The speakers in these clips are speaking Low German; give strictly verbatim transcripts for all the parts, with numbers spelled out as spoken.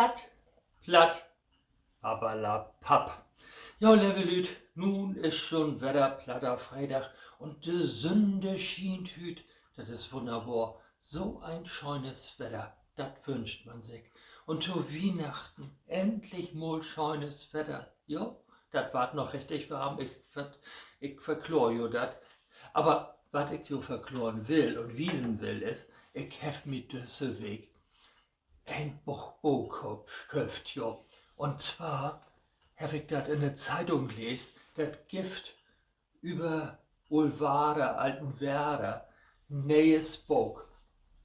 Platt, platt, papperlapapp. Ja, leve Lüüd, nu is schon wedder platter Freedag un de Sünn schient hüüt. Dat is wunnerbor. So en schönes Wedder, dat wünscht man sik. Un to Wiehnachten endlich mal schönes Wedder. Jo, dat warrt noch richtig warm. Ik ver-, ik verkloor jo dat. Aver wat ik jo verkloren will un wiesen will, is, ik heff mi düsse Week en Book, Book köf-, köfft, jo. Un zwar heff ik dat in de Zeitung leest, dat gifft över Oolwerder, Altenwerder, nee'es Book.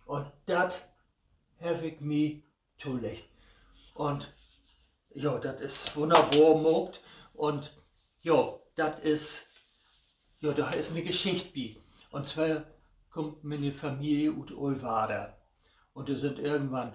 Un dat heff ik mi toleggt. Un jo, dat is wunnerbor maakt. Un jo, dat is, jo, dor is 'ne Geschicht bi. Un zwar kummt miene Familie ut Oolwerder. Un dor sünd irgendwann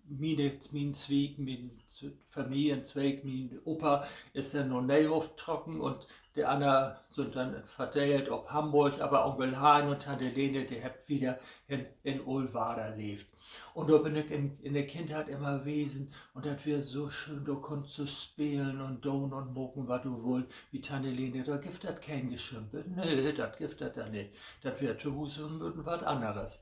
miene, mien Zweig, mien Familienzweig, mien Opa is denn na Neehoff trocken un de anner sünd denn verdeelt op Hamborg, aver Onkel Hein un Tante Lene, de hebbt wiederhen in Oolwerder leevt. Un dor bün ik in, in de Kindheit immer wesen un dat weer so schöön, dor kunnst du spelen un doon un maken, wat du wullt. Bi Tante Lene, dor gifft dat keen Geschimpe. Nee, dat gifft dat dor nich. Dat weer to Huus en beten wat anneres.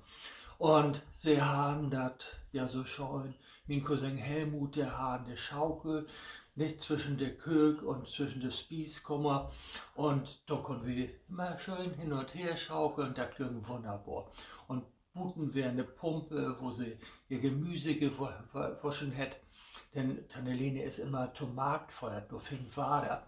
Un se harrn dat ja so schöön. Mien Cousin Helmut, de harr 'ne Schaukel, nich, twischen de Köök un twischen de Spieskamer. Un dor kunnen wi immer schöön hen un her schaukeln. Dat güng wunnerbor. Un buten weer 'ne Pumpe, wo se ehr Gemüse gewo-, wo-, woschen hett. Denn Tante Lene is immer to Markt föhrt, na Finkwarder.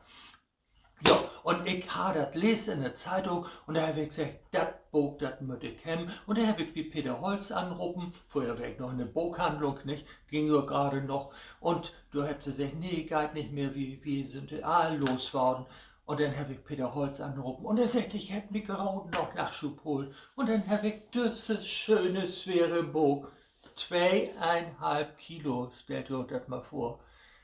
Jo, un ik harr dat leest in de Zeitung un dor heff ik seggt, dat Book, dat mutt ik hebben. Un denn heff ik bi Peter Holz anropen, fröher weer ik noch in de Bookhandlung, nich? Güng jo graad noch. Un dor hebbt se seggt, nee, geiht nich mehr, wi, wi sünd de all losworrn. Un denn heff ik Peter Holz anropen un he seggt, ik hebb mi graad noch Naschub holt. Un denn heff ik düsse schöne, swere Book, tweeunhalf Kilo, stellt jo dat mal vör,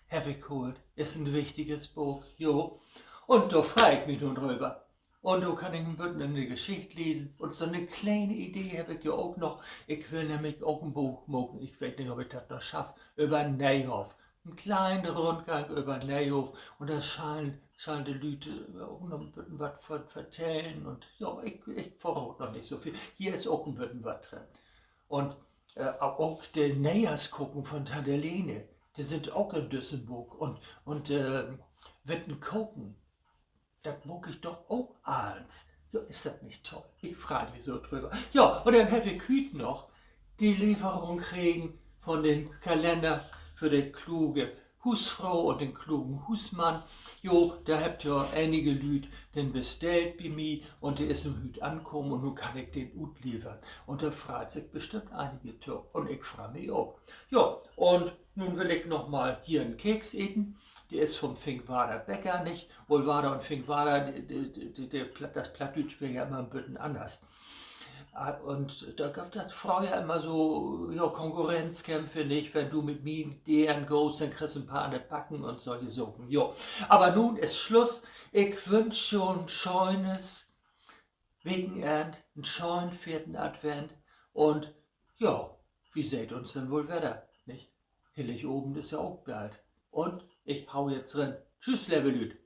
heff ik holt. Is en wichtiges Book, jo. Un dor frei ik mi nu dröver. Un dor kann ik en beten in de Geschicht lesen. Un so 'ne kleine Idee heff ik jo ok noch. Ik will nämlich ok en Book maken. Ik weet nich, of ik dat noch schaff. Över Neehoff. En kleinen Rundgang över Neehoff. Un dor schall, schall de Lüüd ok noch en beten wat ver-, vertellen. Un jo, ik, ik verraad noch nich so veel. Hier is ok en beten wat drin. Un ok de Neejahrskoken von Tante Lene, de sünd ok in düssen Book. Un, un witten Koken, dat maak ik doch ok allens. Jo, is dat nich toll? Ik frei mi so dröver. Jo, un denn heff ik hüüt noch de Leverung kregen von den Kalenner för de kluge Huusfro un den klugen Huusmann. Jo, dor hebbt jo enige Lüüd den bestellt bi mi un de is nu hüüt ankamen un nu kann ik den utlevern. Un dor freit sik bestimmt enige to. Un ik frei mi ok. Jo, un nu will ik noch mal hier en Keks eten. De is von Finkwarder Bäcker, nich? Oolwerder un Finkwarder, de, de, de, de, de Platt-, dat Plattdüütsch weer ja immer en beten anners. Un dor geev dat fröher immer so, jo, Konkurrenzkämpfe, nich? Wenn du mit mi deern gohst, denn kriggst en paar an de Backen un solche Saken. Jo, aver nu is Sluss. Ik wünsch jo en schönes Wekenenn, en schönen veerten Advent un, jo, wi seht uns denn woll wedder, nich? Hilligavend is ja ok bald. Un ik hau jetzt rin. Tschüss, leve Lüüd.